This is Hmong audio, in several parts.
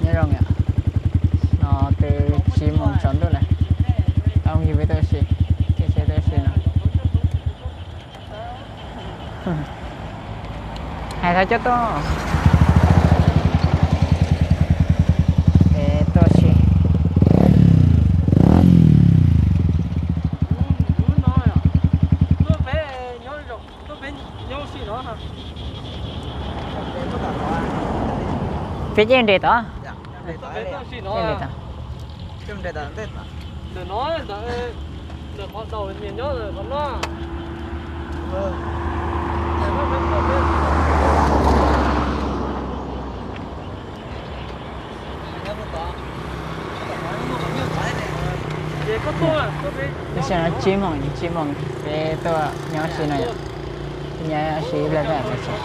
Zoo yom. No twb tsib moos tsaus ntuj lawm. Tau yug peb tuaj si, peb tuaj si no. Hais txog coj tuaj, peb tuaj si. Peb yeej nres tod, yeej nres tod. Tab sis no tsib moos, tsib moos peb tuaj nyob si no yom. Nyob si ib pliag peb mam txog.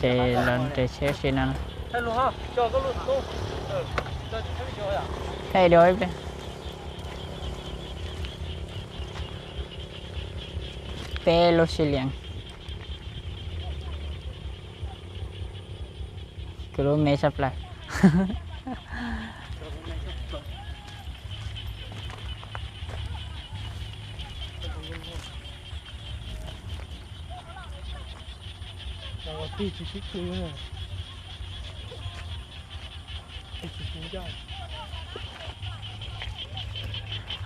Nres los nres tsheb si no. Thaij dua ib pliag. Peb lub sib lias. Kuv lub me tshaj plaws.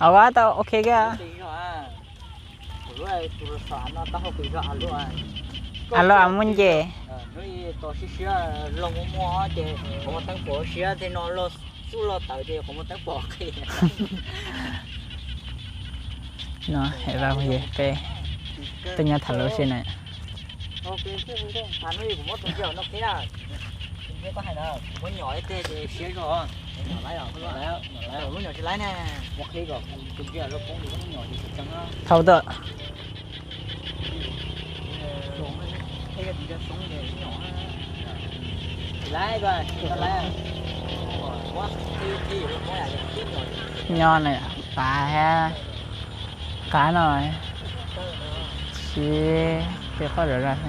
Hauv tau ok kiag. A loj a muaj nce. Hnub ib tos siab siab los muaj muaj ces qhov muaj teeb pom siab thiab no los xub los tawm ces qhov muaj teeb pom qhia. No, peb tuaj nyob tham lus si na. Thaum twg nyob na, qav thiab, qav no tsis, tsis qoj zom zaws.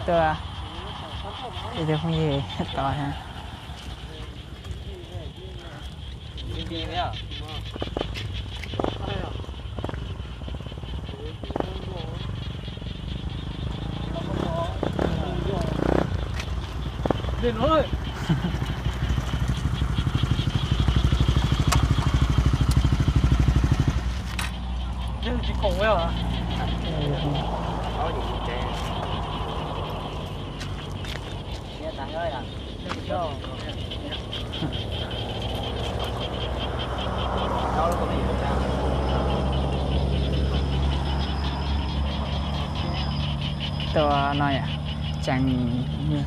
Tuaj ib tug phooj ywg tod thiab. Tua no yom, tseem yog,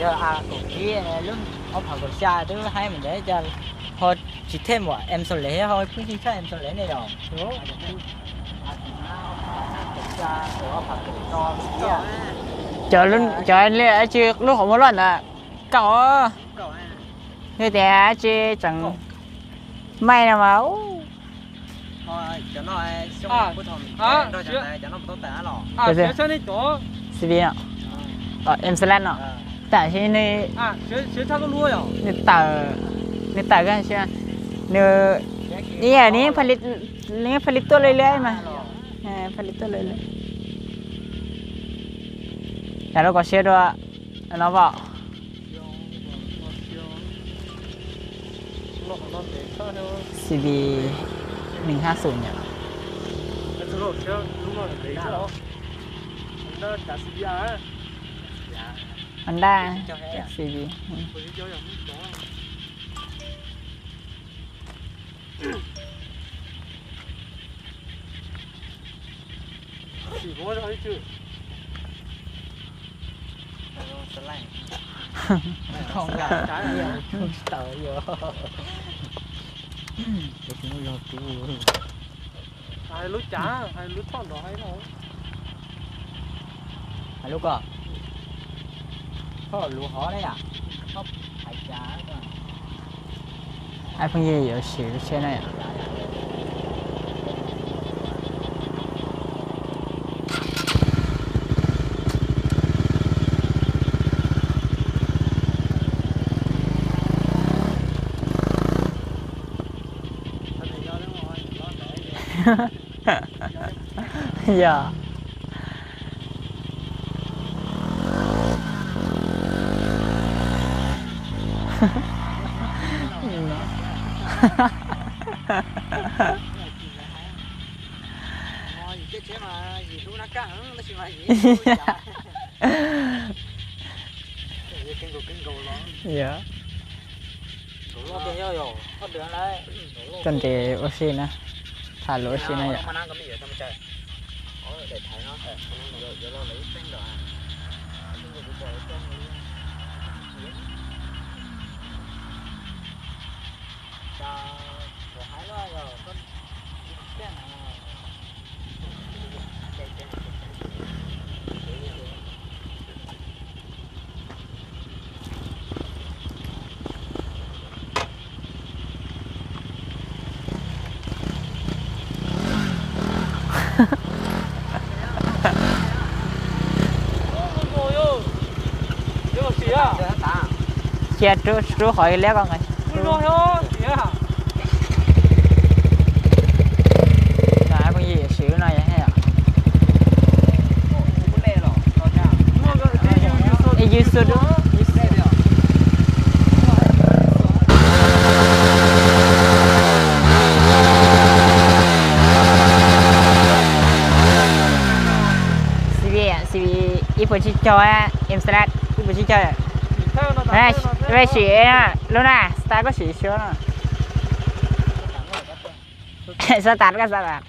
yog kaum tsib lub ob phav kaum xya twb haib mus ntawd cas ho tsis them em xaus lev ho pheej tshaj em xaus lev ne yom. Cov, cov li dab tsi lub qhov muag loj ntawd kaum, yog tias dab tsi tseem maij no mas. C V no, em xav lab no, tam sis nws, nws tawm, nws tawm kag si, nws, nws pha li tuaj li li mas, pha li tuaj li li. Yam lub kos siab dua no pom. C V nees hab xum nyom. Honda C V. Hais lub cav, hais lub thoj nrov hais no. Hais lub ko. Thoj lub hov ne yom. Thoj hais cav. Phooj ywg yuav siv lub tsheb no yom. Yog. Yog. Koj nres ua si na, tham lus ua si na yom. Cia rub qhov liab ko nkaus. Phooj ywg siv lub no yog thiab yom. Ej, yus xu, C V, C V ib puas tsib caug, M Slash ib puas tsib caug. Sim lub na, start koj sim xyuas no. Xav tas koj xav tas.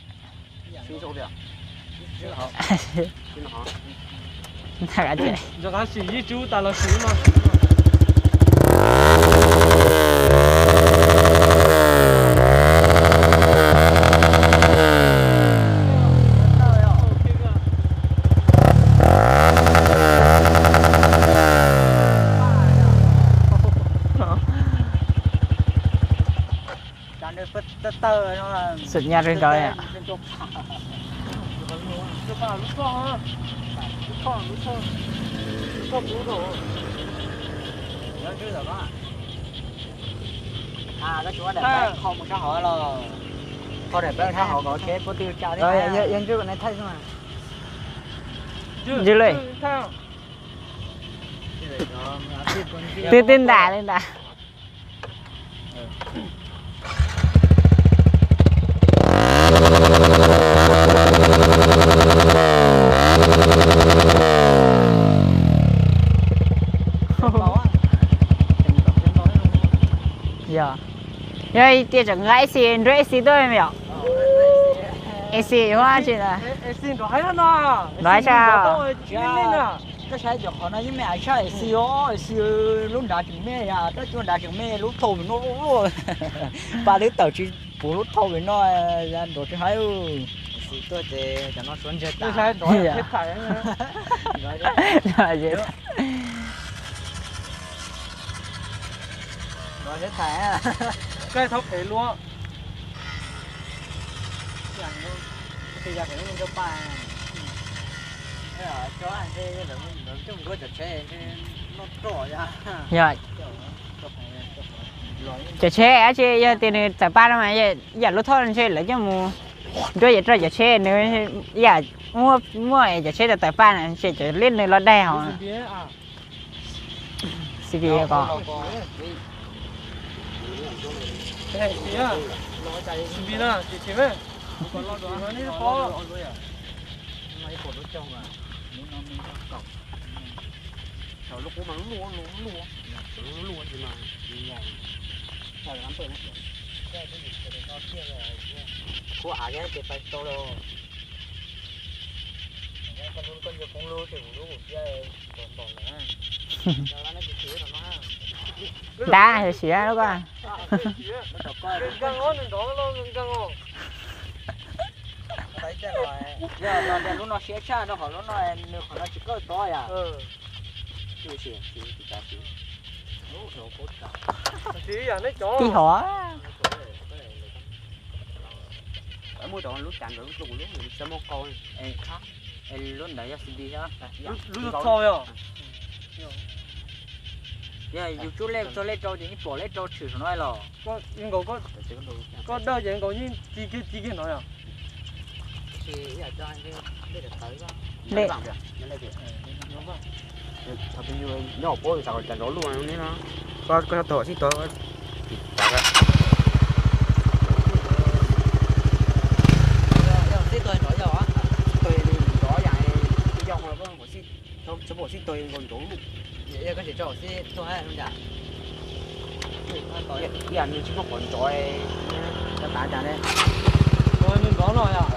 Xwm nyab rau nkawd. Kho mus sab hauv los, kho daim peb sab hauv kom tsheb puab twb tsa thiab. Yog ntswj kom nws thaij xwb mas. Ntswj li. Twb twb ntam li ntam. Yog, yog tias tseem nqa A C, nrog A C tuaj yom? A C yuav tsis nrog tshaj. Koj saib cov qhov no yeej me aiv tshaj, A C os, A C lub nrad tseem me, yog tab cuaj nrad tseem me, lub thauj no, pab lub tawm tsis puv lub thauj no, nrov tsis haib. Nrov tsis haib. Yog, cov tsheb dab tsi yog tias nws tawm paj no mas yam lub thauj ntshe lawv coj mus nrog yam rau cov tsheb nws, yam muaj cov tsheb tawm paj na ntshe cov liab nws los daig hauv. C V ko. Ntab siav lub ko. Yog no tias lub no siab tshaj rau qhov lub no nws qhov no tsis kawj tob yom. Tib hov. Muaj cov lub cas ntawd lub tuaj kuv lub nws tsis muaj qau. Lub ntawd yog C D thiab. Lub txho yog. Yog yus tsuj lej txog lej rau ces yeej pom lej rau tshwm saum no los. Koj dawj ces nkaus yeej ci kiag ci kiag no yog. Lej. Nyob puab xav kom cas nrov luaj ne no. Koj nyob tau sib tau. Sib tau nrov yog, nrov yam, sib tau nkaus nrov. Koj tsis tau sib tau cas. Ib yam nws tsis muaj qhov nrov, tas tas cas ne. Nws nrov no yog,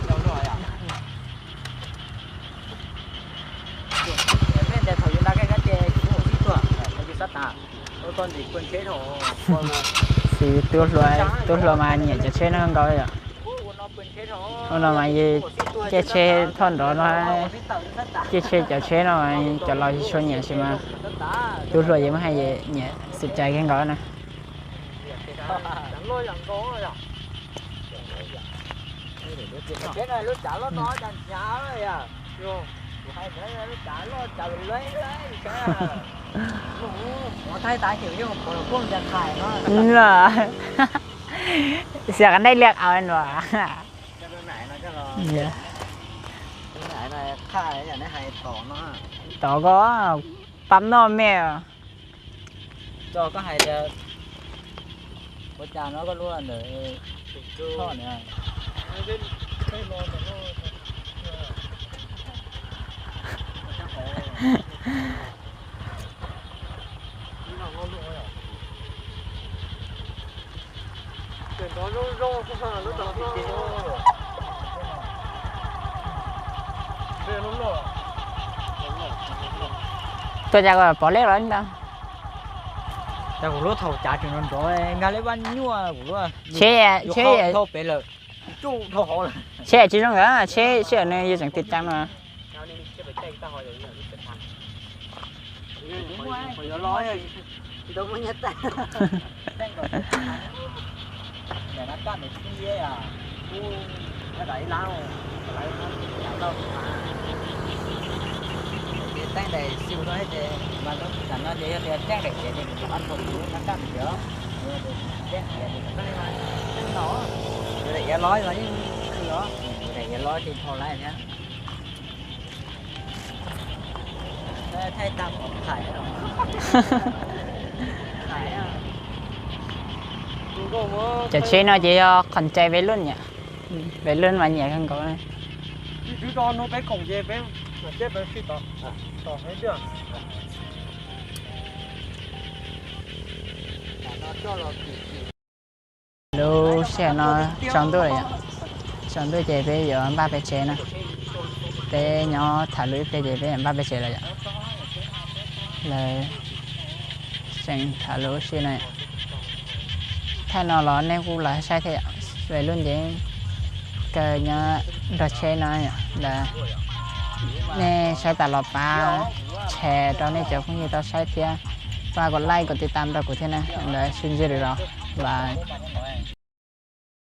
nrov no yog. Mej ntes thaum yus nta kej kab ces kuv sib tuag, kuv sab tas, ua tau ntxim pw tsheb dhau. Xws tub hluas, tub hluas mas nyiam cov tsheb no nkaus yom. Ua no mas yus caij tsheb thoj nrov no, caij tsheb cov tsheb no cov laus tsis tshua nyiam sis mas tub hluas yus muab hais nyiam xwm cai kawg nkaus na. Xav qab dej liaj au nua. Tom ko pab noj me. Koj hais tias ua cas no koj lub ntawm thoj na. Tuaj cas pom leb los ntag. Cas kuv lub thaum cav tseem nrov nrov nkag leb vaj nyuaj kuv lub. Tsheb, tsheb dhau pem lawm. Tsheb tsis zoo nkawd, tsheb sij hawm no yus tseem tiv tas no. Teeb dais xyuv no ces mas tam no ces yog tias teeb dais kiav ces kuv ob thaum kuv nab kaj mus kiav. Teeb kiav ces teeb no, yus daim iav loj los yeej khw os, yus daim iav loj ces dhau lawm thiab. Thaij tag pom qhais. Cov tsheb no ces yog qhov ncai Vej Lub nyiam, Vej Lub mas nyiam kawg nkaus. Lub sij hawm no tsaus ntuj lawm yom, tsaus ntuj ces peb yuav npaj peb tsev na. Peb nyob tham lus ib pliag ces peb yuav npaj peb tsev lawm yom. Lawv tseem tham lus ua si no. Thaij no los nej kuj los saib thiab yom, Vej Lub ntev kawg nyob nrog tsheb no yom. Lawv nej saib tas los pab share rau nej cov phooj ywg tau saib thiab, pab kom like kom tiv tam rau kuv thiab na. Lawv sib ntsib lwm zaus, bye.